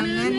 Ne.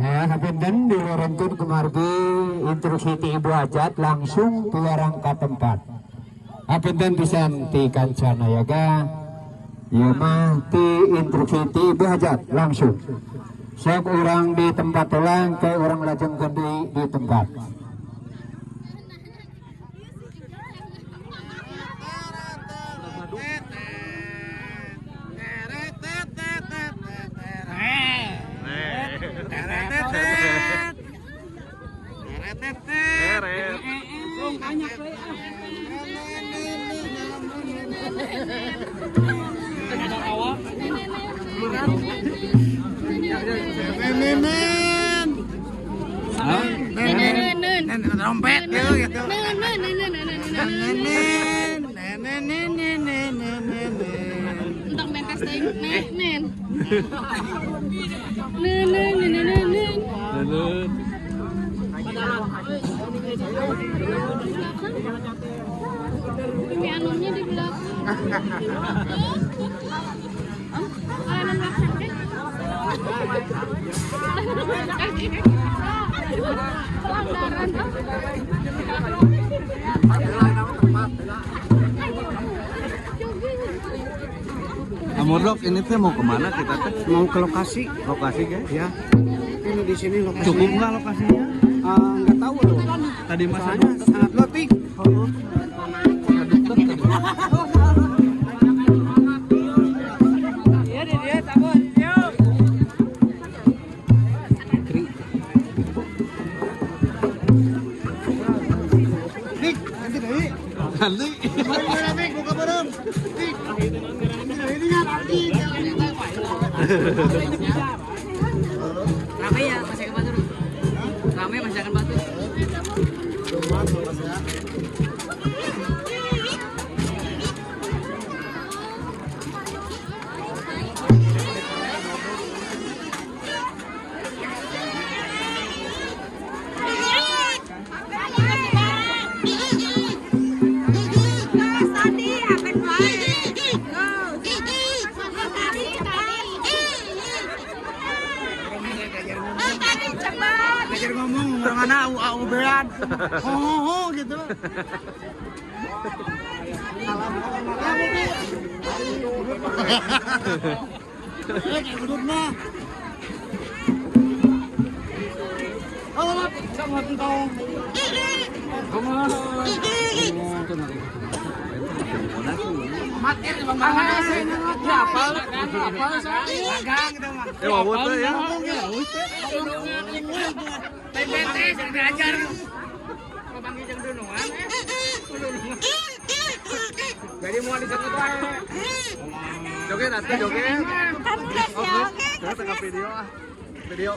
Ya, hapunten dilerengkeun kumargi instruksi ti Ibu Hajat langsung piwarang ka tempat. Hapunten pisan ti kanca nayaga. Ieu mah ti instruksi ti Ibu Hajat langsung. Sok urang di tempat ulang ke urang lajengkeun deui di tempat. Nenen. Nen nen. Nen trompet gitu gitu. Nen nen nen nen nen nen. Nenen. Nenen nenen nenen nenen. Entar mentas deui nen nen. Nen nen nen nen nen. Nen. Ini anunya di belakang. Kanan belakang. Pelanggaran. Amurdok ini teh mau kemana kita teh? Mau ke lokasi? Lokasi guys? Ya. Ini di sini lokasi. Cukup nggak lokasinya? Nggak tahu loh. Tadi masa Soalnya sangat letik. Dik, nanti deui. Nanti. Mana Dik, buka bareng. Dik. Nanti deui nya nanti. Rame ya masakan Batur. Rame masakan Batur. Ngajar ngomong orang anak au au berat. Ho ho ho gitu. Eh, kayak budut mah. Oh, maaf, sama tentang. Eh, wawut teh ya. Jadi mau disebut wae. Joget atuh joget. Oke. Saya tengah video ah. Video.